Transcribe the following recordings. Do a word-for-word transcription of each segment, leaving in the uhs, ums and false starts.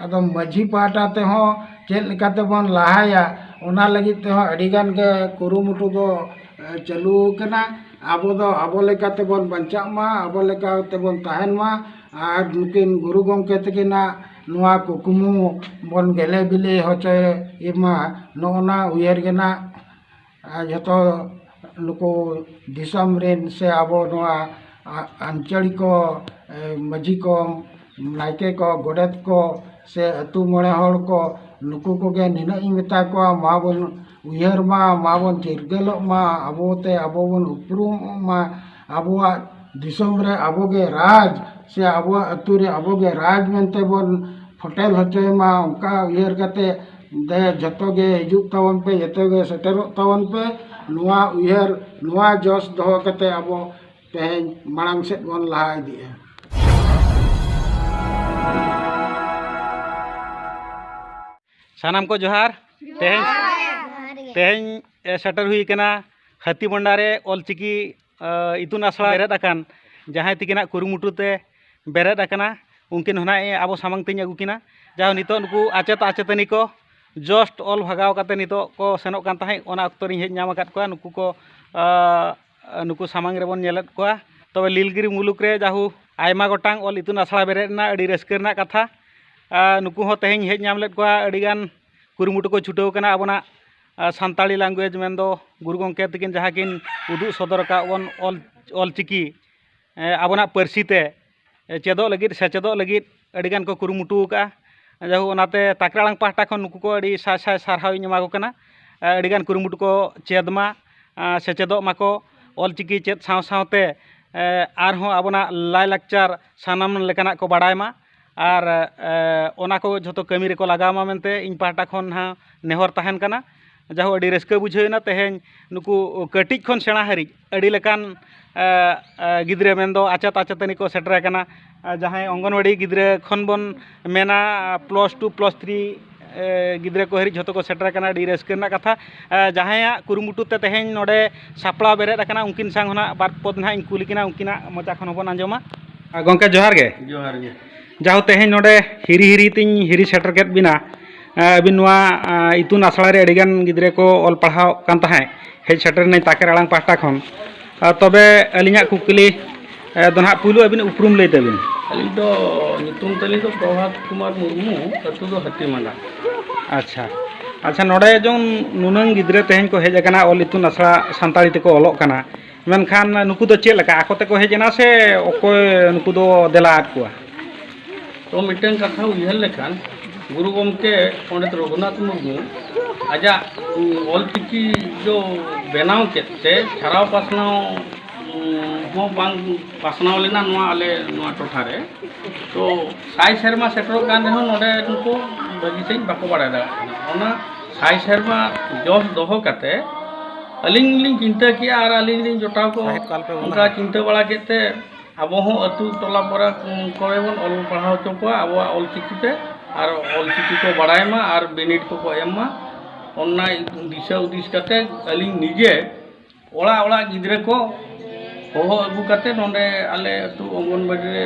ᱟᱫᱚ ᱢᱟᱹᱡᱷᱤ ᱯᱟᱦᱴᱟ ᱛᱮᱦᱚᱸ ᱪᱮᱫ ᱞᱮᱠᱟ ᱛᱮᱵᱚᱱ ᱞᱟᱦᱟᱭᱟ, ᱚᱱᱟ ᱞᱟᱹᱜᱤᱫ ᱛᱮᱦᱚᱸ ᱟᱹᱰᱤ ᱜᱟᱱ ᱜᱮ ᱠᱩᱨᱩᱢᱩᱴᱩ ᱫᱚ, ᱮ, ᱪᱟᱹᱞᱩ ᱟᱠᱟᱱᱟ᱾ ᱟᱵᱚ ᱫᱚ ᱟᱵᱚ ᱞᱮᱠᱟ ᱛᱮᱵᱚᱱ ᱵᱟᱧᱪᱟᱜ ᱢᱟ, ᱟᱵᱚ ᱞᱮᱠᱟ ᱛᱮᱵᱚᱱ ᱛᱟᱦᱮᱱ ᱢᱟ, ᱟᱨ ᱱᱩᱠᱤᱱ ᱜᱩᱨᱩ ᱜᱚᱢᱠᱮ ᱛᱟᱹᱠᱤᱱᱟᱜ ᱱᱚᱣᱟ ᱠᱩᱠᱢᱩ ᱵᱚᱱ ᱜᱮᱞᱮ ᱵᱤᱞᱤ ᱦᱚᱪᱚᱭ ᱢᱟ, ᱱᱚᱜᱼᱚ ᱱᱟ ᱩᱭᱦᱟᱹᱨ ᱜᱮ ᱱᱟᱜ ᱟᱨ ᱡᱷᱚᱛᱚ ᱱᱩᱠᱩ ᱫᱤᱥᱚᱢ ᱨᱮᱱ ᱥᱮ ᱟᱵᱚ ᱱᱚᱣᱟ ᱟ-, ᱟᱧᱪᱚᱲᱤᱠ ᱠᱚ, ᱮ, ᱢᱟᱹᱡᱷᱤ ᱠᱚ, ᱱᱟᱭᱠᱮ ᱠᱚ, ᱜᱚᱰᱮᱛ ᱠᱚ ᱥᱮ ᱟᱹᱛᱩ ᱢᱚᱬᱮ ᱦᱚᱲ ᱠᱚ, ᱱᱩᱠᱩ ᱠᱚᱜᱮ ᱱᱤᱱᱟᱹᱜ ᱤᱧ ᱢᱮᱛᱟ ᱠᱚᱣᱟ, ᱢᱟ ᱵᱚᱱ ᱩᱭᱦᱟᱹᱨ ᱢᱟ, ᱢᱟ ᱵᱚᱱ ᱪᱤᱨᱜᱟᱹᱞᱚᱜ ᱢᱟ, ᱟᱵᱚ ᱛᱮ ᱟᱵᱚ ᱵᱚᱱ ᱩᱯᱨᱩᱢᱚᱜ ᱢᱟ, ᱟᱵᱚᱣᱟᱜ ᱫᱤᱥᱚᱢ ᱨᱮ ᱟᱵᱚ ᱜᱮ ᱨᱟᱡᱽ ᱥᱮ ᱟᱵᱚᱣᱟᱜ ᱟᱹᱛᱩ ᱨᱮ ᱟᱵᱚ ᱜᱮ ᱨᱟᱡᱽ ᱢᱮᱱᱛᱮ ᱵᱚᱱ ᱯᱷᱚᱴᱮᱞ ᱦᱚᱪᱚᱭ ᱢᱟ᱾ ᱚᱱᱠᱟ ᱩᱭᱦᱟᱹᱨ ᱠᱟᱛᱮ ᱫᱮ ᱡᱷᱚᱛᱚ ᱜᱮ ᱦᱤᱡᱩᱜ ᱛᱟᱵᱚᱱ ᱯᱮ, ᱡᱷᱚᱛᱚ ᱜᱮ ᱥᱮᱴᱮᱨᱚᱜ ᱛᱟᱵᱚᱱ ᱯᱮ᱾ ᱱᱚᱣᱟ ᱩᱭᱦᱟᱹᱨ, ᱱᱚᱣᱟ ᱡᱚᱥ ᱫᱚᱦᱚ ᱠᱟᱛᱮ ᱟᱵᱚ ᱛᱮᱦᱮᱧ ᱢᱟᱲᱟᱝ ᱥᱮᱫ ᱵᱚᱱ ᱞᱟᱦᱟ ᱤᱫᱤᱜᱼᱟ᱾ ᱥᱟᱱᱟᱢ ᱠᱚ ᱡᱚᱦᱟᱨ᱾ ᱛᱮᱦᱮᱧ, ᱛᱮᱦᱮᱧ, ᱮ, ᱥᱮᱴᱮᱨ ᱦᱩᱭ ᱠᱟᱱᱟ ᱦᱟᱹᱛᱤᱢᱚᱱᱰᱟ ᱨᱮ ᱚᱞᱪᱤᱠᱤ, ᱮ, ᱤᱛᱩᱱ ᱟᱥᱲᱟ ᱵᱮᱨᱮᱫ ᱟᱠᱟᱱ, ᱡᱟᱦᱟᱸᱭ ᱛᱤᱠᱤᱱᱟᱜ ᱠᱩᱨᱩᱢᱩᱴᱩ ᱛᱮ ᱵᱮᱨᱮᱫ ᱟᱠᱟᱱᱟ, ᱩᱱᱠᱤᱱ ᱦᱚᱸ ᱱᱟᱜ ᱟᱵᱚ ᱥᱟᱢᱟᱝ ᱛᱮᱧ ᱟᱹᱜᱩ ᱠᱤᱱᱟ᱾ ᱡᱟᱦᱟᱸ ᱱᱤᱛᱚᱜ ᱱᱩᱠᱩ ᱟᱪᱮᱛ ᱟᱪᱮᱛᱟᱹᱱᱤ ᱠᱚ just ᱚᱞ ᱵᱷᱟᱜᱟᱣ ᱠᱟᱛᱮ ᱱᱤᱛᱚᱜ ᱠᱚ ᱥᱮᱱᱚᱜ ᱠᱟᱱ ᱛᱟᱦᱮᱸᱫ, ᱚᱱᱟ ᱚᱠᱛᱚ ᱨᱤᱧ ᱦᱮᱡ ᱧᱟᱢ ᱟᱠᱟᱫ ᱠᱚᱣᱟ᱾ ᱱᱩᱠᱩ ᱠᱚ, ᱟ, ᱱᱩᱠᱩ ᱥᱟᱢᱟᱝ ᱨᱮᱵᱚᱱ ᱧᱮᱞᱮᱫ ᱠᱚᱣᱟ᱾ ᱛᱚᱵᱮ ᱞᱤᱞᱜᱤᱨᱤ ᱢᱩᱞᱩᱠ ᱨᱮ ᱡᱟᱦᱩ ᱟᱭᱢᱟ ᱜᱚᱴᱟᱝ ᱚᱞ ᱤᱛᱩᱱ ᱟᱥᱲᱟ ᱵᱮᱨᱮᱫ ᱮᱱᱟ, ᱟᱹᱰᱤ ᱨᱟᱹᱥᱠᱟᱹ ᱨᱮᱱᱟᱜ ᱠᱟᱛᱷᱟ᱾ ᱟ, ᱱᱩᱠᱩ ᱦᱚᱸ ᱛᱮᱦᱮᱧ ᱦᱮᱡ ᱧᱟᱢ ᱞᱮᱫ ᱠᱚᱣᱟ, ᱟᱹᱰᱤᱜᱟᱱ ᱠᱩᱨᱩᱢᱩᱴᱩ ᱠᱚ ᱪᱷᱩᱴᱟᱹᱣ ᱠᱟᱱᱟ ᱟᱵᱚᱱᱟᱜ, ᱟ, ᱥᱟᱱᱛᱟᱲᱤ language ᱢᱮᱱᱫᱚ ᱜᱩᱨᱩ ᱜᱚᱢᱠᱮ ᱛᱟᱹᱠᱤᱱ ᱡᱟᱦᱟᱸ ᱠᱤᱱ ᱩᱫᱩᱜ ᱥᱚᱫᱚᱨ ᱟᱠᱟᱫ ᱵᱚᱱ ᱚᱞ, ᱚᱞᱪᱤᱠᱤ, ᱮ, ᱟᱵᱚᱱᱟᱜ ᱯᱟᱹᱨᱥᱤ ᱛᱮ, ᱮ, ᱪᱮᱫᱚᱜ ᱞᱟᱹᱜᱤᱫ, ᱥᱮᱪᱮᱫᱚᱜ ᱞᱟᱹᱜᱤᱫ ᱟᱹᱰᱤᱜᱟᱱ ᱠᱚ ᱠᱩᱨᱩᱢᱩᱴᱩ ᱟᱠᱟᱫᱼᱟ᱾ ᱡᱟᱭᱦᱳᱠ, ᱚᱱᱟᱛᱮ ᱛᱟᱠᱨᱟ ᱟᱲᱟᱝ ᱯᱟᱦᱴᱟ ᱠᱷᱚᱱ ᱱᱩᱠᱩ ᱠᱚ ᱟᱹᱰᱤ ᱥᱟᱭ ᱥᱟᱭ ᱥᱟᱨᱦᱟᱣ ᱤᱧ ᱮᱢᱟ ᱠᱚ ᱠᱟᱱᱟ᱾ ᱮ, ᱟᱹᱰᱤᱜᱟᱱ ᱠᱩᱨᱩᱢᱩᱴᱩ ᱠᱚ ᱪᱮᱫ ᱢᱟ, ᱟ, ᱥᱮᱪᱮᱫᱚᱜ ᱢᱟᱠᱚ, ᱚᱞᱪᱤᱠᱤ ᱪᱮᱫ ᱥᱟᱶ ᱥᱟᱶᱛᱮ, ᱮ, ᱟᱨᱦᱚᱸ ᱟᱵᱚᱱᱟᱜ ᱞᱟᱭᱼᱞᱟᱠᱪᱟᱨ ᱥᱟᱱᱟᱢ ᱞᱮᱠᱟᱱᱟᱜ ᱠᱚ ᱵᱟᱲᱟᱭ ᱢᱟ᱾ ᱟᱨ, ᱮ, ᱚᱱᱟ ᱠᱚ ᱡᱷᱚᱛᱚ ᱠᱟᱹᱢᱤ ᱨᱮᱠᱚ ᱞᱟᱜᱟᱣ ᱢᱟ ᱢᱮᱱᱛᱮ ᱤᱧ ᱯᱟᱦᱴᱟ ᱠᱷᱚᱱ ᱦᱟᱸᱜ ᱱᱮᱦᱚᱨ ᱛᱟᱦᱮᱱ ᱠᱟᱱᱟ᱾ ᱡᱟᱭᱦᱳᱠ, ᱟᱹᱰᱤ ᱨᱟᱹᱥᱠᱟᱹ ᱵᱩᱡᱷᱟᱹᱣ ᱮᱱᱟ ᱛᱮᱦᱮᱧ ᱱᱩᱠᱩ ᱠᱟᱹᱴᱤᱡ ᱠᱷᱚᱱ ᱥᱮᱬᱟ ᱦᱟᱹᱨᱤᱡ ᱟᱹᱰᱤ ᱞᱮᱠᱟᱱ, ᱮ, ᱮ, ᱜᱤᱫᱽᱨᱟᱹ ᱢᱮᱱᱫᱚ ᱟᱪᱮᱛ ᱟᱪᱮᱛᱟᱹᱱᱤ ᱠᱚ ᱥᱮᱴᱮᱨ ᱟᱠᱟᱱᱟ᱾ ᱮ, ᱡᱟᱦᱟᱸᱭ ᱚᱝᱜᱚᱱᱣᱟᱲᱤ ᱜᱤᱫᱽᱨᱟᱹ ᱠᱷᱚᱱ ᱵᱚᱱ ᱢᱮᱱᱟ, plus two, plus three, ᱮ, ᱜᱤᱫᱽᱨᱟᱹ ᱠᱚ ᱦᱟᱹᱨᱤᱡ ᱡᱷᱚᱛᱚ ᱠᱚ ᱥᱮᱴᱮᱨ ᱟᱠᱟᱱᱟ᱾ ᱟᱹᱰᱤ ᱨᱟᱹᱥᱠᱟᱹ ᱨᱮᱱᱟᱜ ᱠᱟᱛᱷᱟ᱾ ᱮ, ᱡᱟᱦᱟᱸᱭᱟᱜ ᱠᱩᱨᱩᱢᱩᱴᱩ ᱛᱮ ᱛᱮᱦᱮᱧ ᱱᱚᱰᱮ ᱥᱟᱯᱲᱟᱣ ᱵᱮᱨᱮᱫ ᱟᱠᱟᱱᱟ, ᱩᱱᱠᱤᱱ ᱥᱟᱝ ᱦᱚᱸ ᱱᱟᱜ ᱵᱟᱨ ᱯᱚᱫ ᱱᱟᱦᱟᱜ ᱤᱧ ᱠᱩᱞᱤ ᱠᱤᱱᱟ, ᱩᱱᱠᱤᱱᱟᱜ ᱢᱚᱪᱟ ᱠᱷᱚᱱ ᱦᱚᱸᱵᱚᱱ ᱟᱸᱡᱚᱢᱟ᱾ ᱟ, ᱜᱚᱢᱠᱮ, ᱡᱚᱦᱟᱨ ᱜᱮ᱾ ᱡᱚᱦᱟᱨ ᱜᱮ᱾ ᱡᱟᱦᱳ, ᱛᱮᱦᱮᱧ ᱱᱚᱰᱮ ᱦᱤᱨᱤ ᱦᱤᱨᱤ ᱛᱤᱧ ᱦᱤᱨᱤ ᱥᱮᱴᱮᱨ ᱠᱮᱫ ᱵᱤᱱᱟ᱾ ᱟᱹᱵᱤᱱ ᱱᱚᱣᱟ ᱤᱛᱩᱱ ᱟᱥᱲᱟ ᱨᱮ ᱟᱹᱰᱤᱜᱟᱱ ᱜᱤᱫᱽᱨᱟᱹ ᱠᱚ ᱚᱞ ᱯᱟᱲᱦᱟᱣ ᱠᱟᱱ ᱛᱟᱦᱮᱸᱫ, ᱦᱮᱡ ᱥᱮᱴᱮᱨ ᱮᱱᱟᱹᱧ ᱛᱟᱠᱮᱨ ᱟᱲᱟᱝ ᱯᱟᱦᱴᱟ ᱠᱷᱚᱱ᱾ ᱛᱚᱵᱮ ᱟᱹᱞᱤᱧᱟᱜ ᱠᱩᱠᱞᱤ ᱫᱚ ᱱᱟᱦᱟᱜ ᱯᱩᱭᱞᱩ ᱟᱹᱵᱤᱱ ᱩᱯᱨᱩᱢ ᱞᱟᱹᱭ ᱛᱟᱹᱵᱤᱱ᱾ ᱟᱹᱞᱤᱧ ᱫᱚ ᱧᱩᱛᱩᱢ ᱛᱟᱹᱞᱤᱧ ᱫᱚ ᱯᱨᱚᱵᱷᱟᱛ ᱠᱩᱢᱟᱨ ᱢᱩᱨᱢᱩ, ᱟᱹᱛᱩ ᱫᱚ ᱦᱟᱹᱛᱤᱢᱟᱰᱟ᱾ ᱟᱪᱪᱷᱟ, ᱟᱪᱪᱷᱟ, ᱱᱚᱰᱮ ᱡᱮᱢᱚᱱ ᱱᱩᱱᱟᱹᱝ ᱜᱤᱫᱽᱨᱟᱹ ᱛᱮᱦᱮᱧ ᱠᱚ ᱦᱮᱡ ᱟᱠᱟᱱᱟ, ᱚᱞ ᱤᱛᱩᱱ ᱟᱥᱲᱟ ᱥᱟᱱᱛᱟᱲᱤ ᱛᱮᱠᱚ ᱚᱞᱚᱜ ᱠᱟᱱᱟ, ᱢᱮᱱᱠᱷᱟᱱ ᱱᱩᱠᱩ ᱫᱚ ᱪᱮᱫ ᱞᱮᱠᱟ ᱟᱠᱚ ᱛᱮᱠᱚ ᱦᱮᱡ ᱮᱱᱟ ᱥᱮ ᱚᱠᱚᱭ ᱱᱩᱠᱩ ᱫᱚ ᱫᱮᱞᱟ ᱟᱫ ᱠᱚᱣᱟ? ᱛᱚ, ᱢᱤᱫᱴᱟᱝ ᱠᱟᱛᱷᱟ ᱩᱭᱦᱟᱹᱨ ᱞᱮᱠᱷᱟᱱ, ᱜᱩᱨᱩ ᱜᱚᱢᱠᱮ ᱯᱚᱱᱰᱤᱛ ᱨᱚᱜᱷᱩᱱᱟᱛᱷ ᱢᱩᱨᱢᱩ ᱟᱡᱟᱜ ᱚᱞᱪᱤᱠᱤ ᱫᱚ ᱵᱮᱱᱟᱣ ᱠᱮᱫ ᱛᱮ ᱪᱷᱟᱨᱟᱣ ᱯᱟᱥᱱᱟᱣ ᱦᱚᱸ ᱵᱟᱝ ᱯᱟᱥᱱᱟᱣ ᱞᱮᱱᱟ ᱱᱚᱣᱟ ᱟᱞᱮ ᱱᱚᱣᱟ ᱴᱚᱴᱷᱟ ᱨᱮ᱾ ᱛᱚ, ᱥᱟᱭ ᱥᱮᱨᱢᱟ ᱥᱮᱴᱮᱨᱚᱜ ᱠᱟᱱ ᱨᱮᱦᱚᱸ ᱱᱚᱰᱮ ᱱᱩᱠᱩ ᱵᱷᱟᱹᱜᱤ ᱥᱟᱺᱦᱤᱡ ᱵᱟᱠᱚ ᱵᱟᱲᱟᱭ ᱫᱟᱲᱮᱭᱟᱜ ᱠᱟᱱᱟ᱾ ᱚᱱᱟ ᱥᱟᱭ ᱥᱮᱨᱢᱟ ᱡᱚᱥ ᱫᱚᱦᱚ ᱠᱟᱛᱮ ᱟᱹᱞᱤᱧ ᱞᱤᱧ ᱪᱤᱱᱛᱟᱹ ᱠᱮᱜᱼᱟ ᱟᱨ ᱟᱹᱞᱤᱧ ᱞᱤᱧ ᱡᱚᱴᱟᱣ ᱠᱚ ᱥᱟᱦᱮᱫ ᱠᱚ ᱟᱞᱚᱯᱮ ᱚᱱᱠᱟ ᱵᱚᱸᱫᱟᱱᱟ᱾ ᱪᱤᱱᱛᱟᱹ ᱵᱟᱲᱟ ᱠᱮᱫ ᱛᱮ ᱟᱵᱚ ᱦᱚᱸ ᱟᱹᱛᱩ ᱴᱚᱞᱟ ᱯᱟᱲᱟ ᱠᱚᱨᱮ ᱵᱚᱱ ᱚᱞ ᱯᱟᱲᱦᱟᱣ ᱦᱚᱪᱚ ᱠᱚᱣᱟ ᱟᱵᱚᱣᱟᱜ ᱚᱞᱪᱤᱠᱤ ᱛᱮ, ᱟᱨ ᱚᱞᱪᱤᱠᱤ ᱠᱚ ᱵᱟᱲᱟᱭ ᱢᱟ ᱟᱨ ᱵᱤᱱᱤᱰ ᱠᱚᱠᱚ ᱮᱢ ᱢᱟ᱾ ᱚᱱᱟ ᱫᱤᱥᱟᱹ ᱦᱩᱫᱤᱥ ᱠᱟᱛᱮ ᱟᱹᱞᱤᱧ ᱱᱤᱡᱮ ᱚᱲᱟᱜ ᱚᱲᱟᱜ ᱜᱤᱫᱽᱨᱟᱹ ᱠᱚ ᱦᱚᱦᱚ ᱟᱹᱜᱩ ᱠᱟᱛᱮ ᱱᱚᱰᱮ ᱟᱞᱮ ᱟᱹᱛᱩ ᱚᱝᱜᱚᱱᱵᱟᱲᱤ ᱨᱮ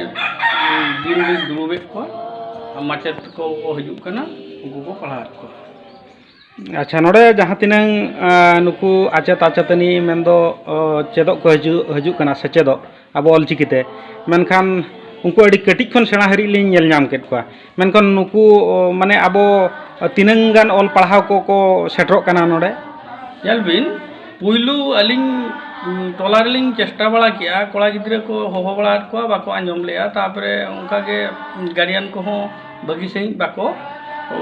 ᱫᱤᱱ ᱞᱤᱧ ᱫᱩᱲᱩᱵᱮᱫ ᱠᱚᱣᱟ᱾ ᱟᱨ ᱢᱟᱪᱮᱫ ᱠᱚ ᱠᱚ ᱦᱤᱡᱩᱜ ᱠᱟᱱᱟ, ᱩᱱᱠᱩ ᱠᱚ ᱯᱟᱲᱦᱟᱣᱮᱫ ᱠᱚᱣᱟ᱾ ᱟᱪᱪᱷᱟ, ᱱᱚᱰᱮ ᱡᱟᱦᱟᱸ ᱛᱤᱱᱟᱹᱝ, ᱟᱸ, ᱱᱩᱠᱩ ᱟᱪᱮᱛ ᱟᱪᱮᱛᱟᱹᱱᱤ ᱢᱮᱱᱫᱚ, ᱚ, ᱪᱮᱫᱚᱜ ᱠᱚ ᱦᱤᱡᱩᱜ, ᱦᱤᱡᱩᱜ ᱠᱟᱱᱟ, ᱥᱮᱪᱮᱫᱚᱜ ᱟᱵᱚ ᱚᱞᱪᱤᱠᱤ ᱛᱮ, ᱢᱮᱱᱠᱷᱟᱱ ᱩᱱᱠᱩ ᱟᱹᱰᱤ ᱠᱟᱹᱴᱤᱡ ᱠᱷᱚᱱ ᱥᱮᱬᱟ ᱦᱟᱹᱨᱤᱡ ᱞᱤᱧ ᱧᱮᱞ ᱧᱟᱢ ᱠᱮᱫ ᱠᱚᱣᱟ᱾ ᱢᱮᱱᱠᱷᱟᱱ ᱱᱩᱠᱩ, ᱚ, ᱢᱟᱱᱮ ᱟᱵᱚ ᱛᱤᱱᱟᱹᱝ ᱜᱟᱱ ᱚᱞ ᱯᱟᱲᱦᱟᱣ ᱠᱚᱠᱚ ᱥᱮᱴᱮᱨᱚᱜ ᱠᱟᱱᱟ ᱱᱚᱰᱮ? ᱧᱮᱞ ᱵᱤᱱ, ᱯᱩᱭᱞᱩ ᱟᱹᱞᱤᱧ, ᱩᱸ, ᱴᱚᱞᱟ ᱨᱮᱞᱤᱧ ᱪᱮᱥᱴᱟ ᱵᱟᱲᱟ ᱠᱮᱜᱼᱟ, ᱠᱚᱲᱟ ᱜᱤᱫᱽᱨᱟᱹ ᱠᱚ ᱦᱚᱦᱚ ᱵᱟᱲᱟᱣᱟᱫ ᱠᱚᱣᱟ, ᱵᱟᱠᱚ ᱟᱸᱡᱚᱢ ᱞᱮᱜᱼᱟ᱾ ᱛᱟᱨᱯᱚᱨᱮ ᱚᱱᱠᱟᱜᱮ ᱜᱟᱨᱰᱤᱭᱟᱱ ᱠᱚᱦᱚᱸ ᱵᱷᱟᱹᱜᱤ ᱥᱟᱺᱦᱤᱡ ᱵᱟᱠᱚ, ᱚ,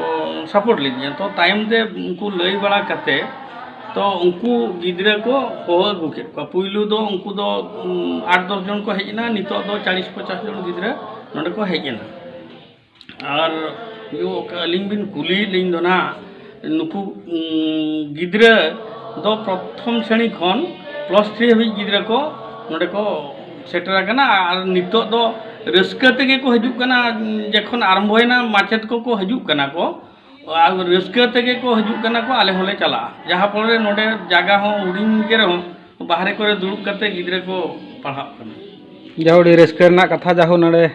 ᱥᱟᱯᱳᱨᱴ ᱞᱤᱫᱤᱧᱟ᱾ ᱛᱚ, ᱛᱟᱭᱚᱢ ᱛᱮ ᱩᱱᱠᱩ ᱞᱟᱹᱭ ᱵᱟᱲᱟ ᱠᱟᱛᱮ, ᱛᱚ, ᱩᱱᱠᱩ ᱜᱤᱫᱽᱨᱟᱹ ᱠᱚ ᱦᱚᱦᱚ ᱟᱹᱜᱩ ᱠᱮᱫ ᱠᱚᱣᱟ᱾ ᱯᱩᱭᱞᱩ ᱫᱚ ᱩᱱᱠᱩ ᱫᱚ, ᱩᱸ, ᱟᱴ ᱫᱚᱥ ᱡᱚᱱ ᱠᱚ ᱦᱮᱡ ᱮᱱᱟ, ᱱᱤᱛᱚᱜ ᱫᱚ ᱪᱟᱞᱤᱥ ᱯᱚᱪᱟᱥ ᱡᱚᱱ ᱜᱤᱫᱽᱨᱟᱹ ᱱᱚᱰᱮ ᱠᱚ ᱦᱮᱡ ᱮᱱᱟ᱾ ᱟᱨ ᱟᱹᱞᱤᱧ ᱵᱤᱱ ᱠᱩᱞᱤᱭᱮᱫ ᱞᱤᱧ ᱫᱚ ᱱᱟᱦᱟᱜ, ᱱᱩᱠᱩ, ᱩᱸ, ᱜᱤᱫᱽᱨᱟᱹ ᱫᱚ ᱯᱨᱚᱛᱷᱚᱢ ᱥᱨᱮᱬᱤ ᱠᱷᱚᱱ ᱯᱞᱟᱥ ᱛᱷᱨᱤ ᱦᱟᱹᱵᱤᱡ ᱜᱤᱫᱽᱨᱟᱹ ᱠᱚ ᱱᱚᱰᱮ ᱠᱚ ᱥᱮᱴᱮᱨ ᱟᱠᱟᱱᱟ᱾ ᱟᱨ ᱱᱤᱛᱚᱜ ᱫᱚ ᱨᱟᱹᱥᱠᱟᱹ ᱛᱮᱜᱮ ᱠᱚ ᱦᱤᱡᱩᱜ ᱠᱟᱱᱟ᱾ ᱡᱚᱠᱷᱚᱱ ᱟᱨᱟᱢᱵᱷᱚᱭᱮᱱᱟ, ᱢᱟᱪᱮᱫ ᱠᱚᱠᱚ ᱦᱤᱡᱩᱜ ᱠᱟᱱᱟ ᱠᱚ, ᱟᱨ ᱨᱟᱹᱥᱠᱟᱹ ᱛᱮᱜᱮ ᱠᱚ ᱦᱤᱡᱩᱜ ᱠᱟᱱᱟ ᱠᱚ, ᱟᱞᱮ ᱦᱚᱸᱞᱮ ᱪᱟᱞᱟᱜᱼᱟ᱾ ᱡᱟᱦᱟᱸ ᱯᱷᱚᱞᱚ ᱨᱮ ᱱᱚᱰᱮ ᱡᱟᱭᱜᱟ ᱦᱚᱸ ᱦᱩᱰᱤᱧ ᱜᱮ ᱨᱮᱦᱚᱸ, ᱵᱟᱦᱨᱮ ᱠᱚᱨᱮ ᱫᱩᱲᱩᱵ ᱠᱟᱛᱮ ᱜᱤᱫᱽᱨᱟᱹ ᱠᱚ ᱯᱟᱲᱦᱟᱜ ᱠᱟᱱᱟ᱾ ᱡᱟᱦᱳ, ᱟᱹᱰᱤ ᱨᱟᱹᱥᱠᱟᱹ ᱨᱮᱱᱟᱜ ᱠᱟᱛᱷᱟ, ᱡᱟᱦᱳ, ᱱᱚᱰᱮ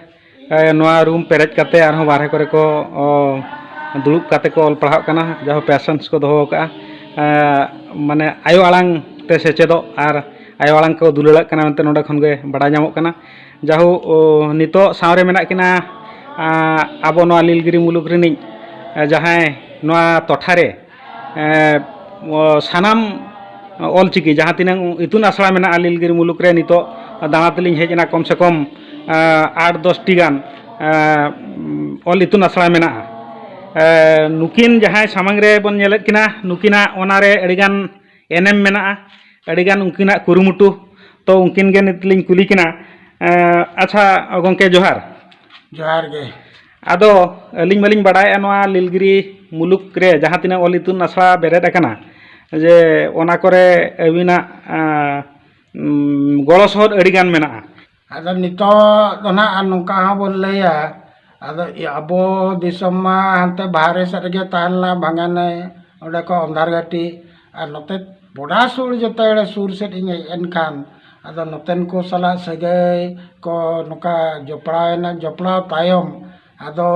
ᱱᱚᱣᱟ ᱨᱩᱢ ᱯᱮᱨᱮᱡ ᱠᱟᱛᱮ ᱟᱨᱦᱚᱸ ᱵᱟᱨᱦᱮ ᱠᱚᱨᱮ ᱠᱚ ᱫᱩᱲᱩᱵ ᱠᱟᱛᱮ ᱠᱚ ᱚᱞ ᱯᱟᱲᱦᱟᱜ ᱠᱟᱱᱟ᱾ ᱡᱟᱦᱳ, ᱯᱮᱥᱮᱱᱥ ᱠᱚ ᱫᱚᱦᱚ ᱟᱠᱟᱫᱼᱟ᱾ ᱢᱟᱱᱮ ᱟᱭᱳ ᱟᱲᱟᱝ ᱛᱮ ᱥᱮᱪᱮᱫᱚᱜ ᱟᱨ ᱟᱭᱳ ᱟᱲᱟᱝ ᱠᱚ ᱫᱩᱞᱟᱹᱲᱟᱜ ᱠᱟᱱᱟ ᱢᱮᱱᱛᱮ ᱱᱚᱰᱮ ᱠᱷᱚᱱ ᱜᱮ ᱵᱟᱲᱟᱭ ᱧᱟᱢᱚᱜ ᱠᱟᱱᱟ᱾ ᱡᱟᱦᱳ, ᱱᱤᱛᱚᱜ ᱥᱟᱶᱨᱮ ᱢᱮᱱᱟᱜ ᱠᱤᱱᱟ ᱟᱵᱚ ᱱᱚᱣᱟ ᱞᱤᱞᱜᱤᱨᱤ ᱢᱩᱞᱩᱠ ᱨᱤᱱᱤᱡ ᱡᱟᱦᱟᱸᱭ ᱱᱚᱣᱟ ᱴᱚᱴᱷᱟ ᱨᱮ ᱥᱟᱱᱟᱢ ᱚᱞᱪᱤᱠᱤ ᱡᱟᱦᱟᱸ ᱛᱤᱱᱟᱹᱝ ᱤᱛᱩᱱ ᱟᱥᱲᱟ ᱢᱮᱱᱟᱜᱼᱟ ᱞᱤᱞᱜᱤᱨᱤ ᱢᱩᱞᱩᱠ ᱨᱮ, ᱱᱤᱛᱚᱜ ᱫᱟᱬᱟ ᱛᱮᱞᱤᱧ ᱦᱮᱡ ᱮᱱᱟ, ᱠᱚᱢ ᱥᱮ ᱠᱚᱢ ᱟᱴ ᱫᱚᱥ ᱴᱤ ᱜᱟᱱ ᱚᱞ ᱤᱛᱩᱱ ᱟᱥᱲᱟ ᱢᱮᱱᱟᱜᱼᱟ᱾ ᱱᱩᱠᱤᱱ ᱡᱟᱦᱟᱸᱭ ᱥᱟᱢᱟᱝ ᱨᱮ ᱵᱚᱱ ᱧᱮᱞᱮᱫ ᱠᱤᱱᱟ, ᱱᱩᱠᱤᱱᱟᱜ ᱚᱱᱟ ᱨᱮ ᱟᱹᱰᱤᱜᱟᱱ ᱮᱱᱮᱢ ᱢᱮᱱᱟᱜᱼᱟ, ᱟᱹᱰᱤᱜᱟᱱ ᱩᱱᱠᱤᱱᱟᱜ ᱠᱩᱨᱩᱢᱩᱴᱩ᱾ ᱛᱚ, ᱩᱱᱠᱤᱱ ᱜᱮ ᱱᱤᱛ ᱞᱤᱧ ᱠᱩᱞᱤ ᱠᱤᱱᱟ᱾ ᱟᱪᱪᱷᱟ ᱜᱚᱢᱠᱮ, ᱡᱚᱦᱟᱨ᱾ ᱡᱚᱦᱟᱨ ᱜᱮ᱾ ᱟᱫᱚ ᱟᱹᱞᱤᱧ ᱢᱟᱞᱤᱧ ᱵᱟᱲᱟᱭᱮᱫᱼᱟ, ᱱᱚᱣᱟ ᱞᱤᱞᱜᱤᱨᱤ ᱢᱩᱞᱩᱠ ᱨᱮ ᱡᱟᱦᱟᱸ ᱛᱤᱱᱟᱹᱜ ᱚᱞ ᱤᱛᱩᱱ ᱟᱥᱲᱟ ᱵᱮᱨᱮᱫ ᱟᱠᱟᱱᱟ, ᱡᱮ ᱚᱱᱟ ᱠᱚᱨᱮ ᱟᱹᱵᱤᱱᱟᱜ ᱜᱚᱲᱚ ᱥᱚᱦᱚᱫ ᱟᱹᱰᱤᱜᱟᱱ ᱢᱮᱱᱟᱜᱼᱟ᱾ ᱟᱫᱚ ᱱᱤᱛᱚᱜ ᱫᱚ ᱱᱟᱦᱟᱜ ᱟᱨ ᱱᱚᱝᱠᱟ ᱦᱚᱸ ᱵᱚᱱ ᱞᱟᱹᱭᱟ, ᱟᱫᱚ ᱟᱵᱚ ᱫᱤᱥᱚᱢ ᱢᱟ ᱦᱟᱱᱛᱮ ᱵᱟᱦᱨᱮ ᱥᱮᱫ ᱨᱮᱜᱮ ᱛᱟᱦᱮᱸ ᱞᱮᱱᱟ, ᱵᱷᱟᱸᱜᱟᱱᱟᱹᱭ, ᱚᱸᱰᱮ ᱠᱚ ᱚᱱᱫᱷᱟᱨᱜᱷᱟᱴᱤ, ᱟᱨ ᱱᱚᱛᱮ ᱵᱚᱰᱟ ᱥᱩᱨ ᱡᱮᱛᱮ ᱥᱩᱨ ᱥᱮᱫ ᱤᱧ ᱦᱮᱡ ᱮᱱ ᱠᱷᱟᱱ, ᱟᱫᱚ ᱱᱚᱛᱮᱱ ᱠᱚ ᱥᱟᱞᱟᱜ ᱥᱟᱹᱜᱟᱹᱭ ᱠᱚ ᱱᱚᱝᱠᱟ ᱡᱚᱯᱲᱟᱣ ᱮᱱᱟ᱾ ᱡᱚᱯᱲᱟᱣ ᱛᱟᱭᱚᱢ ᱟᱫᱚ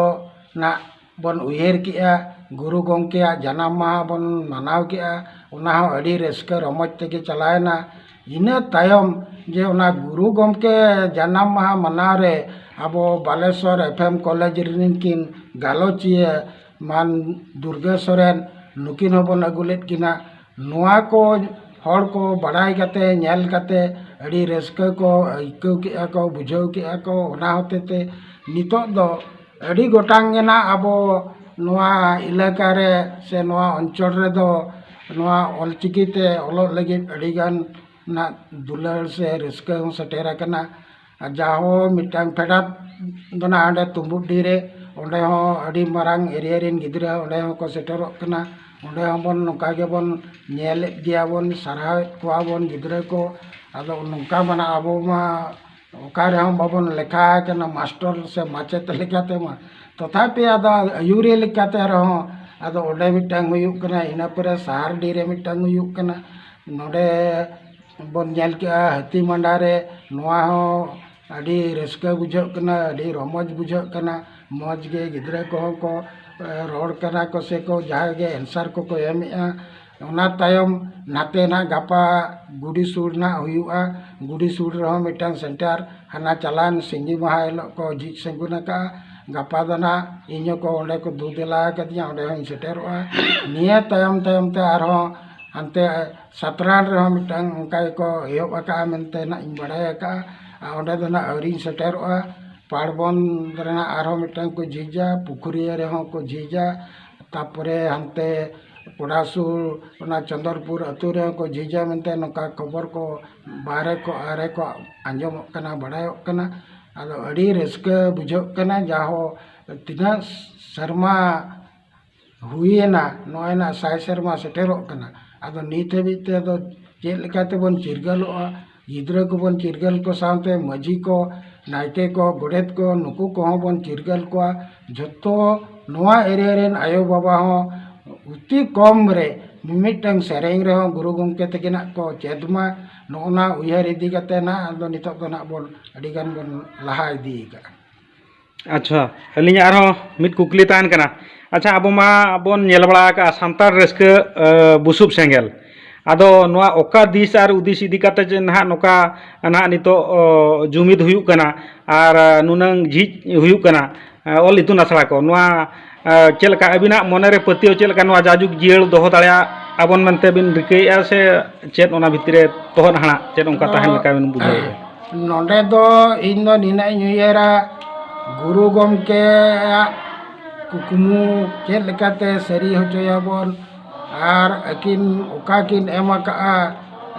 ᱱᱟᱜ ᱵᱚᱱ ᱩᱭᱦᱟᱹᱨ ᱠᱮᱜᱼᱟ, ᱜᱩᱨᱩ ᱜᱚᱢᱠᱮᱭᱟᱜ ᱡᱟᱱᱟᱢ ᱢᱟᱦᱟ ᱵᱚᱱ ᱢᱟᱱᱟᱣ ᱠᱮᱜᱼᱟ᱾ ᱚᱱᱟ ᱦᱚᱸ ᱟᱹᱰᱤ ᱨᱟᱹᱥᱠᱟᱹ ᱨᱚᱢᱚᱡᱽ ᱛᱮᱜᱮ ᱪᱟᱞᱟᱣᱮᱱᱟ᱾ ᱤᱱᱟᱹ ᱛᱟᱭᱚᱢ ᱡᱮ ᱚᱱᱟ ᱜᱩᱨᱩ ᱜᱚᱢᱠᱮ ᱡᱟᱱᱟᱢ ᱢᱟᱦᱟ ᱢᱟᱱᱟᱣ ᱨᱮ ᱟᱵᱚ ᱵᱟᱞᱮᱥᱚᱨ ᱮᱯᱷ ᱮᱢ ᱠᱚᱞᱮᱡᱽ ᱨᱤᱱ ᱠᱤᱱ ᱜᱟᱞᱚᱪᱤᱭᱟᱹ ᱢᱟᱱ ᱫᱩᱨᱜᱟᱹ ᱥᱚᱨᱮᱱ, ᱱᱩᱠᱤᱱ ᱦᱚᱸᱵᱚᱱ ᱟᱹᱜᱩ ᱞᱮᱫ ᱠᱤᱱᱟ᱾ ᱱᱚᱣᱟ ᱠᱚ ᱦᱚᱲ ᱠᱚ ᱵᱟᱲᱟᱭ ᱠᱟᱛᱮ, ᱧᱮᱞ ᱠᱟᱛᱮ ᱟᱹᱰᱤ ᱨᱟᱹᱥᱠᱟᱹ ᱠᱚ ᱟᱹᱭᱠᱟᱹᱣ ᱠᱮᱜᱼᱟ ᱠᱚ, ᱵᱩᱡᱷᱟᱹᱣ ᱠᱮᱜᱼᱟ ᱠᱚ᱾ ᱚᱱᱟ ᱦᱚᱛᱮ ᱛᱮ ᱱᱤᱛᱚᱜ ᱫᱚ ᱟᱹᱰᱤ ᱜᱚᱴᱟᱝ ᱜᱮ ᱱᱟᱜ ᱟᱵᱚ ᱱᱚᱣᱟ ᱮᱞᱟᱠᱟ ᱨᱮ ᱥᱮ ᱱᱚᱣᱟ ᱚᱧᱪᱚᱞ ᱨᱮᱫᱚ ᱱᱚᱣᱟ ᱚᱞᱪᱤᱠᱤ ᱛᱮ ᱚᱞᱚᱜ ᱞᱟᱹᱜᱤᱫ ᱟᱹᱰᱤ ᱜᱟᱱ ᱱᱟᱜ ᱫᱩᱞᱟᱹᱲ ᱥᱮ ᱨᱟᱹᱥᱠᱟᱹ ᱦᱚᱸ ᱥᱮᱴᱮᱨ ᱟᱠᱟᱱᱟ᱾ ᱟᱨ ᱡᱟᱦᱳ, ᱢᱤᱫᱴᱟᱝ ᱯᱷᱮᱰᱟᱛ ᱫᱚ ᱱᱟᱜ ᱚᱸᱰᱮ ᱛᱩᱢᱵᱩᱰᱰᱤ ᱨᱮ, ᱚᱸᱰᱮ ᱦᱚᱸ ᱟᱹᱰᱤ ᱢᱟᱨᱟᱝ ᱮᱨᱤᱭᱟ ᱨᱮᱱ ᱜᱤᱫᱽᱨᱟᱹ ᱚᱸᱰᱮ ᱦᱚᱸᱠᱚ ᱥᱮᱴᱮᱨᱚᱜ ᱠᱟᱱᱟ᱾ ᱚᱸᱰᱮ ᱦᱚᱸᱵᱚᱱ ᱱᱚᱝᱠᱟ ᱜᱮᱵᱚᱱ ᱧᱮᱞᱮᱫ ᱜᱮᱭᱟ ᱵᱚᱱ, ᱥᱟᱨᱦᱟᱣᱮᱫ ᱠᱚᱣᱟ ᱵᱚᱱ ᱜᱤᱫᱽᱨᱟᱹ ᱠᱚ᱾ ᱟᱫᱚ ᱱᱚᱝᱠᱟ ᱢᱟᱱᱟ ᱟᱵᱚ ᱢᱟ ᱚᱠᱟ ᱨᱮᱦᱚᱸ ᱵᱟᱵᱚᱱ ᱞᱮᱠᱷᱟ ᱟᱠᱟᱱᱟ ᱢᱟᱥᱴᱚᱨ ᱥᱮ ᱢᱟᱪᱮᱫ ᱞᱮᱠᱟᱛᱮ ᱢᱟ, ᱛᱚᱛᱷᱟᱯᱤ ᱟᱫᱚ ᱟᱹᱭᱩᱨᱤᱭᱟᱹ ᱞᱮᱠᱟᱛᱮ ᱨᱮᱦᱚᱸ ᱟᱫᱚ ᱚᱸᱰᱮ ᱢᱤᱫᱴᱟᱝ ᱦᱩᱭᱩᱜ ᱠᱟᱱᱟ, ᱤᱱᱟᱹ ᱯᱚᱨᱮ ᱥᱟᱦᱟᱨᱰᱤ ᱨᱮ ᱢᱤᱫᱴᱟᱝ ᱦᱩᱭᱩᱜ ᱠᱟᱱᱟ, ᱱᱚᱰᱮ ᱵᱚᱱ ᱧᱮᱞ ᱠᱮᱜᱼᱟ ᱦᱟᱹᱛᱤᱢᱟᱸᱰᱟ ᱨᱮ, ᱱᱚᱣᱟ ᱦᱚᱸ ᱟᱹᱰᱤ ᱨᱟᱹᱥᱠᱟᱹ ᱵᱩᱡᱷᱟᱹᱜ ᱠᱟᱱᱟ, ᱟᱹᱰᱤ ᱨᱚᱢᱚᱡᱽ ᱵᱩᱡᱷᱟᱹᱜ ᱠᱟᱱᱟ᱾ ᱢᱚᱡᱽ ᱜᱮ ᱜᱤᱫᱽᱨᱟᱹ ᱠᱚᱦᱚᱸ ᱠᱚ, ᱮ, ᱨᱚᱲ ᱠᱟᱱᱟ ᱠᱚ ᱥᱮ ᱠᱚ ᱡᱟᱦᱟᱸᱭ ᱜᱮ answer ᱠᱚᱠᱚ ᱮᱢᱮᱜᱼᱟ᱾ ᱚᱱᱟ ᱛᱟᱭᱚᱢ ᱱᱟᱛᱮ ᱱᱟᱜ ᱜᱟᱯᱟ ᱜᱩᱰᱤ ᱥᱩᱨ ᱱᱟᱜ ᱦᱩᱭᱩᱜᱼᱟ᱾ ᱜᱩᱰᱤ ᱥᱩᱨ ᱨᱮᱦᱚᱸ ᱢᱤᱫᱴᱟᱝ center, ᱦᱟᱱᱟ ᱪᱟᱞᱟᱣᱮᱱ ᱥᱤᱸᱜᱤ ᱢᱟᱦᱟ ᱦᱤᱞᱳᱜ ᱠᱚ ᱡᱷᱤᱡ ᱥᱮᱸᱜᱩᱱ ᱟᱠᱟᱜᱼᱟ᱾ ᱜᱟᱯᱟ ᱫᱚ ᱱᱟᱜ ᱤᱧ ᱦᱚᱸᱠᱚ ᱚᱸᱰᱮ ᱠᱚ ᱫᱩ ᱫᱮᱞᱟ ᱟᱠᱟᱫᱤᱧᱟ, ᱚᱸᱰᱮ ᱦᱚᱸᱧ ᱥᱮᱴᱮᱨᱚᱜᱼᱟ᱾ ᱱᱤᱭᱟᱹ ᱛᱟᱭᱚᱢ ᱛᱟᱭᱚᱢ ᱛᱮ ᱟᱨᱦᱚᱸ ᱦᱟᱱᱛᱮ ᱥᱟᱛᱨᱟᱱ ᱨᱮᱦᱚᱸ ᱢᱤᱫᱴᱟᱝ ᱚᱱᱠᱟ ᱜᱮᱠᱚ ᱮᱦᱚᱵ ᱟᱠᱟᱜᱼᱟ ᱢᱮᱱᱛᱮ ᱱᱟᱜ ᱤᱧ ᱵᱟᱲᱟᱭ ᱟᱠᱟᱜᱼᱟ᱾ ᱟᱨ ᱚᱸᱰᱮ ᱫᱚ ᱱᱟᱜ ᱟᱹᱣᱨᱤᱧ ᱥᱮᱴᱮᱨᱚᱜᱼᱟ᱾ ᱯᱟᱲᱵᱚᱱ ᱨᱮᱱᱟᱜ ᱟᱨᱦᱚᱸ ᱢᱤᱫᱴᱟᱝ ᱠᱚ ᱡᱷᱤᱡᱟ, ᱯᱩᱠᱷᱩᱨᱤᱭᱟᱹ ᱨᱮᱦᱚᱸ ᱠᱚ ᱡᱷᱤᱡᱟ, ᱛᱟᱯᱚᱨᱮ ᱦᱟᱱᱛᱮ ᱯᱚᱰᱟᱥᱩᱨ ᱚᱱᱟ ᱪᱚᱸᱫᱚᱨᱯᱩᱨ ᱟᱹᱛᱩ ᱨᱮᱦᱚᱸ ᱠᱚ ᱡᱷᱤᱡᱟ ᱢᱮᱱᱛᱮ ᱱᱚᱝᱠᱟ ᱠᱷᱚᱵᱚᱨ ᱠᱚ ᱵᱟᱦᱨᱮ ᱠᱚ ᱟᱨᱮ ᱠᱚ ᱟᱸᱡᱚᱢᱚᱜ ᱠᱟᱱᱟ, ᱵᱟᱲᱟᱭᱚᱜ ᱠᱟᱱᱟ᱾ ᱟᱫᱚ ᱟᱹᱰᱤ ᱨᱟᱹᱥᱠᱟᱹ ᱵᱩᱡᱷᱟᱹᱜ ᱠᱟᱱᱟ, ᱡᱟᱦᱳ ᱛᱤᱱᱟᱹᱜ ᱥᱮᱨᱢᱟ ᱦᱩᱭᱮᱱᱟ, ᱱᱚᱜᱼᱚᱭ ᱱᱟᱜ ᱥᱟᱭ ᱥᱮᱨᱢᱟ ᱥᱮᱴᱮᱨᱚᱜ ᱠᱟᱱᱟ᱾ ᱟᱫᱚ ᱱᱤᱛ ᱦᱟᱹᱵᱤᱡ ᱛᱮ ᱟᱫᱚ ᱪᱮᱫ ᱞᱮᱠᱟ ᱛᱮᱵᱚᱱ ᱪᱤᱨᱜᱟᱹᱞᱚᱜᱼᱟ? ᱜᱤᱫᱽᱨᱟᱹ ᱠᱚᱵᱚᱱ ᱪᱤᱨᱜᱟᱹᱞ ᱠᱚ ᱥᱟᱶᱛᱮ ᱢᱟᱹᱡᱷᱤ ᱠᱚ, ᱱᱟᱭᱠᱮ ᱠᱚ, ᱜᱚᱰᱮᱛ ᱠᱚ, ᱱᱩᱠᱩ ᱠᱚᱦᱚᱸ ᱵᱚᱱ ᱪᱤᱨᱜᱟᱹᱞ ᱠᱚᱣᱟ᱾ ᱡᱷᱚᱛᱚ ᱱᱚᱣᱟ area ᱨᱮᱱ ᱟᱭᱳ ᱵᱟᱵᱟ ᱦᱚᱸ ᱚᱛᱤ ᱠᱚᱢ ᱨᱮ ᱢᱤᱢᱤᱫᱴᱟᱝ ᱥᱮᱨᱮᱧ ᱨᱮᱦᱚᱸ ᱜᱩᱨᱩ ᱜᱚᱢᱠᱮ ᱛᱟᱹᱠᱤᱱᱟᱜ ᱠᱚ ᱪᱮᱫ ᱢᱟ, ᱱᱚᱜᱼᱚ ᱱᱟ ᱩᱭᱦᱟᱹᱨ ᱤᱫᱤ ᱠᱟᱛᱮ ᱱᱟᱜ ᱟᱫᱚ ᱱᱤᱛᱚᱜ ᱫᱚ ᱱᱟᱜ ᱵᱚᱱ ᱟᱹᱰᱤ ᱜᱟᱱ ᱵᱚᱱ ᱞᱟᱦᱟ ᱤᱫᱤ ᱟᱠᱟᱫᱼᱟ᱾ ᱟᱪᱪᱷᱟ, ᱟᱹᱞᱤᱧᱟᱜ ᱟᱨᱦᱚᱸ ᱢᱤᱫ ᱠᱩᱠᱞᱤ ᱛᱟᱦᱮᱱ ᱠᱟᱱᱟ᱾ ᱟᱪᱪᱷᱟ, ᱟᱵᱚ ᱢᱟ ᱵᱚᱱ ᱧᱮᱞ ᱵᱟᱲᱟ ᱟᱠᱟᱫᱼᱟ ᱥᱟᱱᱛᱟᱲ ᱨᱟᱹᱥᱠᱟᱹ, ᱮ, ᱵᱩᱥᱩᱵ ᱥᱮᱸᱜᱮᱞ᱾ ᱟᱫᱚ ᱱᱚᱣᱟ ᱚᱠᱟ ᱫᱤᱥ ᱟᱨ ᱦᱩᱫᱤᱥ ᱤᱫᱤ ᱠᱟᱛᱮ ᱡᱮ ᱱᱟᱦᱟᱜ ᱱᱚᱝᱠᱟ ᱱᱟᱦᱟᱜ ᱱᱤᱛᱚᱜ, ᱚ, ᱡᱩᱢᱤᱫ ᱦᱩᱭᱩᱜ ᱠᱟᱱᱟ ᱟᱨ, ᱮ, ᱱᱩᱱᱟᱹᱝ ᱡᱷᱤᱡ ᱦᱩᱭᱩᱜ ᱠᱟᱱᱟ, ᱮ, ᱚᱞ ᱤᱛᱩᱱ ᱟᱥᱲᱟ ᱠᱚ, ᱱᱚᱣᱟ, ᱮ, ᱪᱮᱫ ᱞᱮᱠᱟ ᱟᱹᱵᱤᱱᱟᱜ ᱢᱚᱱᱮᱨᱮ ᱯᱟᱹᱛᱭᱟᱹᱣ ᱪᱮᱫ ᱞᱮᱠᱟ ᱱᱚᱣᱟ ᱡᱟᱭᱡᱩᱜᱽ ᱡᱤᱭᱟᱹᱲ ᱫᱚᱦᱚ ᱫᱟᱲᱮᱭᱟᱜ ᱟᱵᱚᱱ ᱢᱮᱱᱛᱮ ᱵᱤᱱ ᱨᱤᱠᱟᱹᱭᱮᱫᱼᱟ ᱥᱮ ᱪᱮᱫ ᱚᱱᱟ ᱵᱷᱤᱛᱨᱤ ᱨᱮ ᱛᱚᱦᱚᱫ ᱦᱟᱲᱟᱜ ᱪᱮᱫ ᱚᱱᱠᱟ ᱛᱟᱦᱮᱱ ᱞᱮᱠᱟ ᱵᱤᱱ ᱵᱩᱡᱷᱟᱹᱣᱮᱫᱼᱟ? ᱱᱚᱰᱮ ᱫᱚ ᱤᱧ ᱫᱚ ᱱᱤᱱᱟᱹᱜ ᱤᱧ ᱩᱭᱦᱟᱹᱨᱟ, ᱜᱩᱨᱩ ᱜᱚᱢᱠᱮᱭᱟᱜ ᱠᱩᱠᱢᱩ ᱪᱮᱫ ᱞᱮᱠᱟᱛᱮ ᱥᱟᱹᱨᱤ ᱦᱚᱪᱚᱭᱟᱵᱚᱱ ᱟᱨ ᱟᱹᱠᱤᱱ ᱚᱠᱟ ᱠᱤᱱ ᱮᱢ ᱟᱠᱟᱫᱼᱟ,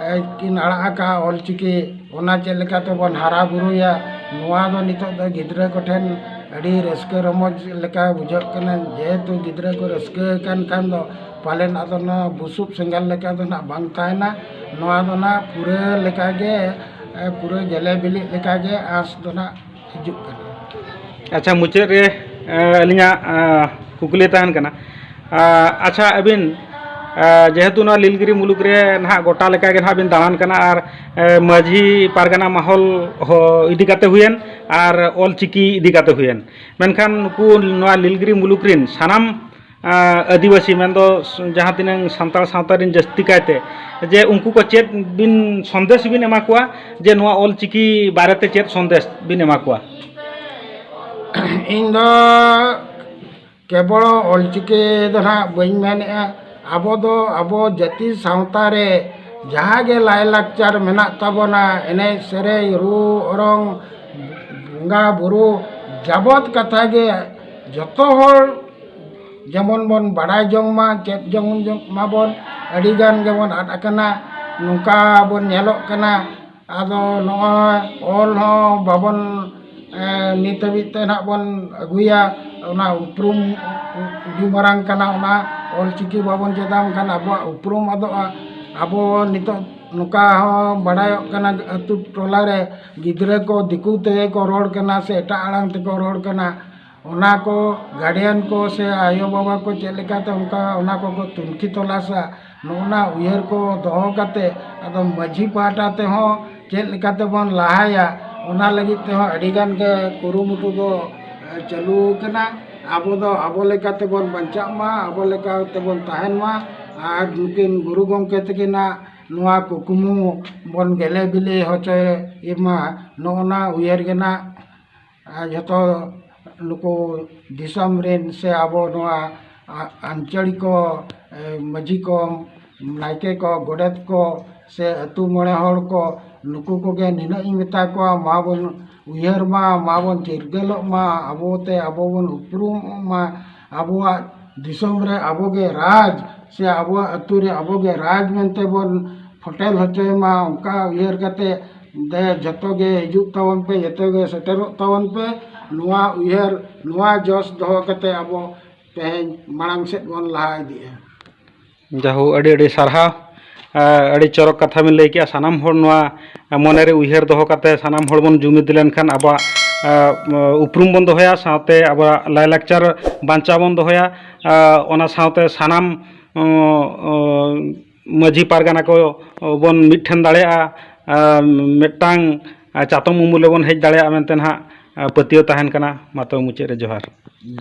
ᱠᱤᱱ ᱟᱲᱟᱜ ᱟᱠᱟᱫᱼᱟ ᱚᱞᱪᱤᱠᱤ, ᱚᱱᱟ ᱪᱮᱫ ᱞᱮᱠᱟ ᱛᱮᱵᱚᱱ ᱦᱟᱨᱟ ᱵᱩᱨᱩᱭᱟ, ᱱᱚᱣᱟ ᱫᱚ ᱱᱤᱛᱚᱜ ᱫᱚ ᱜᱤᱫᱽᱨᱟᱹ ᱠᱚᱴᱷᱮᱱ ᱟᱹᱰᱤ ᱨᱟᱹᱥᱠᱟᱹ ᱨᱚᱢᱚᱡᱽ ᱞᱮᱠᱟ ᱵᱩᱡᱷᱟᱹᱜ ᱠᱟᱱᱟ᱾ ᱡᱮᱦᱮᱛᱩ ᱜᱤᱫᱽᱨᱟᱹ ᱠᱚ ᱨᱟᱹᱥᱠᱟᱹ ᱟᱠᱟᱱ ᱠᱷᱟᱱ ᱫᱚ ᱯᱟᱞᱮᱱ ᱟᱫᱚ ᱱᱚᱣᱟ ᱵᱩᱥᱩᱵ ᱥᱮᱸᱜᱮᱞ ᱞᱮᱠᱟ ᱫᱚ ᱱᱟᱜ ᱵᱟᱝ ᱛᱟᱦᱮᱱᱟ᱾ ᱱᱚᱣᱟ ᱫᱚ ᱱᱟᱜ ᱯᱩᱨᱟᱹ ᱞᱮᱠᱟᱜᱮ, ᱮ, ᱯᱩᱨᱟᱹ ᱜᱮᱞᱮ ᱵᱤᱞᱤᱜ ᱞᱮᱠᱟᱜᱮ ᱟᱸᱥ ᱫᱚ ᱱᱟᱜ ᱦᱤᱡᱩᱜ ᱠᱟᱱᱟ᱾ ᱟᱪᱪᱷᱟ, ᱢᱩᱪᱟᱹᱫ ᱨᱮ, ᱮ, ᱟᱹᱞᱤᱧᱟᱜ, ᱮ, ᱠᱩᱠᱞᱤ ᱛᱟᱦᱮᱱ ᱠᱟᱱᱟ᱾ ᱟ, ᱟᱪᱪᱷᱟ, ᱟᱹᱵᱤᱱ ᱡᱮᱦᱮᱛᱩ ᱱᱚᱣᱟ ᱞᱤᱞᱜᱤᱨᱤ ᱢᱩᱞᱩᱠ ᱨᱮ ᱱᱟᱦᱟᱜ ᱜᱚᱴᱟ ᱞᱮᱠᱟ ᱜᱮ ᱱᱟᱦᱟᱜ ᱵᱤᱱ ᱫᱟᱬᱟᱱ ᱠᱟᱱᱟ, ᱟᱨ ᱢᱟᱹᱡᱷᱤ ᱯᱟᱨᱜᱟᱱᱟ ᱢᱟᱦᱚᱞ ᱦᱚᱸ ᱤᱫᱤ ᱠᱟᱛᱮ ᱦᱩᱭᱮᱱ, ᱟᱨ ᱚᱞ ᱪᱤᱠᱤ ᱤᱫᱤ ᱠᱟᱛᱮ ᱦᱩᱭᱮᱱ, ᱢᱮᱱᱠᱷᱟᱱ ᱱᱩᱠᱩ ᱱᱚᱣᱟ ᱞᱤᱞᱜᱤᱨᱤ ᱢᱩᱞᱩᱠ ᱨᱮᱱ ᱥᱟᱱᱟᱢ ᱟᱹᱫᱤᱵᱟᱹᱥᱤ, ᱢᱮᱱᱫᱚ ᱡᱟᱦᱟᱸ ᱛᱤᱱᱟᱹᱝ ᱥᱟᱱᱛᱟᱲ ᱥᱟᱶᱛᱟ ᱨᱮᱱ ᱡᱟᱹᱥᱛᱤ ᱠᱟᱭᱛᱮ, ᱡᱮ ᱩᱱᱠᱩ ᱠᱚ ᱪᱮᱫ ᱵᱤᱱ ᱥᱚᱱᱫᱮᱥ ᱵᱤᱱ ᱮᱢᱟ ᱠᱚᱣᱟ, ᱡᱮ ᱱᱚᱣᱟ ᱚᱞ ᱪᱤᱠᱤ ᱵᱟᱨᱮᱛᱮ ᱪᱮᱫ ᱥᱚᱱᱫᱮᱥ ᱵᱤᱱ ᱮᱢᱟ ᱠᱚᱣᱟ? ᱤᱧ ᱫᱚ ᱠᱮᱵᱚᱞ ᱚᱞ ᱪᱤᱠᱤ ᱫᱚ ᱱᱟᱦᱟᱜ ᱵᱟᱹᱧ ᱢᱮᱱᱮᱫᱼᱟ᱾ ᱟᱵᱚ ᱫᱚ ᱟᱵᱚ ᱡᱟᱹᱛᱤ ᱥᱟᱶᱛᱟ ᱨᱮ ᱡᱟᱦᱟᱸ ᱜᱮ ᱞᱟᱭᱼᱞᱟᱠᱪᱟᱨ ᱢᱮᱱᱟᱜ ᱛᱟᱵᱚᱱᱟ, ᱮᱱᱮᱡ ᱥᱮᱨᱮᱧ, ᱨᱩ ᱚᱨᱚᱝ, ᱵᱚᱸᱜᱟ ᱵᱩᱨᱩ, ᱡᱟᱵᱚᱛ ᱠᱟᱛᱷᱟ ᱜᱮ ᱡᱚᱛᱚ ᱦᱚᱲ ᱡᱮᱢᱚᱱ ᱵᱚᱱ ᱵᱟᱲᱟᱭ ᱡᱚᱝ ᱢᱟ, ᱪᱮᱫ ᱡᱚᱝ ᱢᱟᱵᱚᱱ᱾ ᱟᱹᱰᱤ ᱜᱟᱱ ᱜᱮᱵᱚᱱ ᱟᱫ ᱟᱠᱟᱱᱟ, ᱱᱚᱝᱠᱟ ᱵᱚᱱ ᱧᱮᱞᱚᱜ ᱠᱟᱱᱟ᱾ ᱟᱫᱚ ᱱᱚᱜᱼᱚᱭ ᱚᱞ ᱦᱚᱸ ᱵᱟᱵᱚᱱ, ᱮ, ᱱᱤᱛ ᱦᱟᱹᱵᱤᱡ ᱛᱮ ᱱᱟᱦᱟᱜ ᱵᱚᱱ ᱟᱹᱜᱩᱭᱟ, ᱚᱱᱟ ᱩᱯᱨᱩᱢ ᱟᱹᱰᱤ ᱢᱟᱨᱟᱝ ᱠᱟᱱᱟ᱾ ᱚᱱᱟ ᱚᱞ ᱪᱤᱠᱤ ᱵᱟᱵᱚᱱ ᱪᱮᱫᱟ, ᱮᱱᱠᱷᱟᱱ ᱟᱵᱚᱣᱟᱜ ᱩᱯᱨᱩᱢ ᱟᱫᱚᱜᱼᱟ᱾ ᱟᱵᱚ ᱱᱤᱛᱚᱜ ᱱᱚᱝᱠᱟ ᱦᱚᱸ ᱵᱟᱲᱟᱭᱚᱜ ᱠᱟᱱᱟ, ᱟᱹᱛᱩ ᱴᱚᱞᱟ ᱨᱮ ᱜᱤᱫᱽᱨᱟᱹ ᱠᱚ ᱫᱤᱠᱩ ᱛᱮᱜᱮ ᱠᱚ ᱨᱚᱲ ᱠᱟᱱᱟ ᱥᱮ ᱮᱴᱟᱜ ᱟᱲᱟᱝ ᱛᱮᱠᱚ ᱨᱚᱲ ᱠᱟᱱᱟ᱾ ᱚᱱᱟ ᱠᱚ ᱜᱟᱨᱰᱤᱭᱟᱱ ᱠᱚ ᱥᱮ ᱟᱭᱳᱼᱵᱟᱵᱟ ᱠᱚ ᱪᱮᱫ ᱞᱮᱠᱟᱛᱮ ᱚᱱᱠᱟ ᱚᱱᱟ ᱠᱚᱠᱚ ᱛᱩᱱᱠᱷᱤ ᱛᱚᱞᱟᱥᱟ, ᱱᱚᱜᱼᱚ ᱱᱟ ᱩᱭᱦᱟᱹᱨ ᱠᱚ ᱫᱚᱦᱚ ᱠᱟᱛᱮ, ᱟᱫᱚ ᱢᱟᱹᱡᱷᱤ ᱯᱟᱦᱴᱟ ᱛᱮᱦᱚᱸ ᱪᱮᱫ ᱞᱮᱠᱟᱛᱮ ᱵᱚᱱ ᱞᱟᱦᱟᱭᱟ, ᱚᱱᱟ ᱞᱟᱹᱜᱤᱫ ᱛᱮᱦᱚᱸ ᱟᱹᱰᱤ ᱜᱟᱱ ᱜᱮ ᱠᱩᱨᱩᱢᱩᱴᱩ ᱫᱚ, ᱮ, ᱪᱟᱹᱞᱩ ᱟᱠᱟᱱᱟ᱾ ᱟᱵᱚ ᱫᱚ ᱟᱵᱚ ᱞᱮᱠᱟ ᱛᱮᱵᱚᱱ ᱵᱟᱧᱪᱟᱜ ᱢᱟ, ᱟᱵᱚ ᱞᱮᱠᱟ ᱛᱮᱵᱚᱱ ᱛᱟᱦᱮᱱ ᱢᱟ, ᱟᱨ ᱱᱩᱠᱤᱱ ᱜᱩᱨᱩ ᱜᱚᱢᱠᱮ ᱛᱟᱹᱠᱤᱱᱟᱜ ᱱᱚᱣᱟ ᱠᱩᱠᱢᱩ ᱵᱚᱱ ᱜᱮᱞᱮ ᱵᱤᱞᱤ ᱦᱚᱪᱚᱭ ᱢᱟ, ᱱᱚᱜᱼᱚ ᱱᱟ ᱩᱭᱦᱟᱹᱨ ᱜᱮ ᱱᱟᱜ ᱟᱨ ᱡᱷᱚᱛᱚ ᱱᱩᱠᱩ ᱫᱤᱥᱚᱢ ᱨᱮᱱ ᱥᱮ ᱟᱵᱚ ᱱᱚᱣᱟ ᱟ-, ᱟᱧᱪᱚᱲᱤᱠ ᱠᱚ, ᱮ, ᱢᱟᱹᱡᱷᱤ ᱠᱚ, ᱱᱟᱭᱠᱮ ᱠᱚ, ᱜᱚᱰᱮᱛ ᱠᱚ ᱥᱮ ᱟᱹᱛᱩ ᱢᱚᱬᱮ ᱦᱚᱲ ᱠᱚ, ᱱᱩᱠᱩ ᱠᱚᱜᱮ ᱱᱤᱱᱟᱹᱜ ᱤᱧ ᱢᱮᱛᱟ ᱠᱚᱣᱟ, ᱢᱟ ᱵᱚᱱ ᱩᱭᱦᱟᱹᱨ ᱢᱟ, ᱢᱟ ᱵᱚᱱ ᱪᱤᱨᱜᱟᱹᱞᱚᱜ ᱢᱟ, ᱟᱵᱚ ᱛᱮ ᱟᱵᱚ ᱵᱚᱱ ᱩᱯᱨᱩᱢᱚᱜ ᱢᱟ, ᱟᱵᱚᱣᱟᱜ ᱫᱤᱥᱚᱢ ᱨᱮ ᱟᱵᱚ ᱜᱮ ᱨᱟᱡᱽ ᱥᱮ ᱟᱵᱚᱣᱟᱜ ᱟᱹᱛᱩ ᱨᱮ ᱟᱵᱚ ᱜᱮ ᱨᱟᱡᱽ ᱢᱮᱱᱛᱮ ᱵᱚᱱ ᱯᱷᱚᱴᱮᱞ ᱦᱚᱪᱚᱭ ᱢᱟ᱾ ᱚᱱᱠᱟ ᱩᱭᱦᱟᱹᱨ ᱠᱟᱛᱮ ᱫᱮ ᱡᱚᱛᱚ ᱜᱮ ᱦᱤᱡᱩᱜ ᱛᱟᱵᱚᱱ ᱯᱮ, ᱡᱚᱛᱚ ᱜᱮ ᱥᱮᱴᱮᱨᱚᱜ ᱛᱟᱵᱚᱱ ᱯᱮ᱾ ᱱᱚᱣᱟ ᱩᱭᱦᱟᱹᱨ, ᱱᱚᱣᱟ ᱡᱚᱥ ᱫᱚᱦᱚ ᱠᱟᱛᱮ ᱟᱵᱚ ᱛᱮᱦᱮᱧ ᱢᱟᱲᱟᱝ ᱥᱮᱫ ᱵᱚᱱ ᱞᱟᱦᱟ ᱤᱫᱤᱜᱼᱟ᱾ ᱡᱟᱦᱳ, ᱟᱹᱰᱤ ᱟᱹᱰᱤ ᱥᱟᱨᱦᱟᱣ᱾ ᱟᱹᱰᱤ ᱪᱚᱨᱚᱠ ᱠᱟᱛᱷᱟ ᱵᱤᱱ ᱞᱟᱹᱭ ᱠᱮᱜᱼᱟ᱾ ᱥᱟᱱᱟᱢ ᱦᱚᱲ ᱱᱚᱣᱟ ᱢᱚᱱᱮ ᱨᱮ ᱩᱭᱦᱟᱹᱨ ᱫᱚᱦᱚ ᱠᱟᱛᱮ ᱥᱟᱱᱟᱢ ᱦᱚᱲ ᱵᱚᱱ ᱡᱩᱢᱤᱫ ᱞᱮᱱᱠᱷᱟᱱ ᱟᱵᱚᱣᱟᱜ, ᱟ, ᱩᱯᱨᱩᱢ ᱵᱚᱱ ᱫᱚᱦᱚᱭᱟ, ᱥᱟᱶᱛᱮ ᱟᱵᱚᱣᱟᱜ ᱞᱟᱭᱼᱞᱟᱠᱪᱟᱨ ᱵᱟᱧᱪᱟᱣ ᱵᱚᱱ ᱫᱚᱦᱚᱭᱟ᱾ ᱟ, ᱚᱱᱟ ᱥᱟᱶᱛᱮ ᱥᱟᱱᱟᱢ ᱚ, ᱚ, ᱢᱟᱹᱡᱷᱤ ᱯᱟᱨᱜᱟᱱᱟ ᱠᱚ ᱵᱚᱱ ᱢᱤᱫ ᱴᱷᱮᱱ ᱫᱟᱲᱮᱭᱟᱜᱼᱟ, ᱟᱨ ᱢᱤᱫᱴᱟᱝ ᱪᱟᱛᱚᱢ ᱩᱢᱩᱞ ᱨᱮᱵᱚᱱ ᱦᱮᱡ ᱫᱟᱲᱮᱭᱟᱜᱼᱟ ᱢᱮᱱᱛᱮ ᱱᱟᱦᱟᱜ ᱯᱟᱹᱛᱭᱟᱹᱣ ᱛᱟᱦᱮᱱ ᱠᱟᱱᱟ᱾ ᱢᱟ ᱛᱚᱵᱮ ᱢᱩᱪᱟᱹᱫ ᱨᱮ ᱡᱚᱦᱟᱨ᱾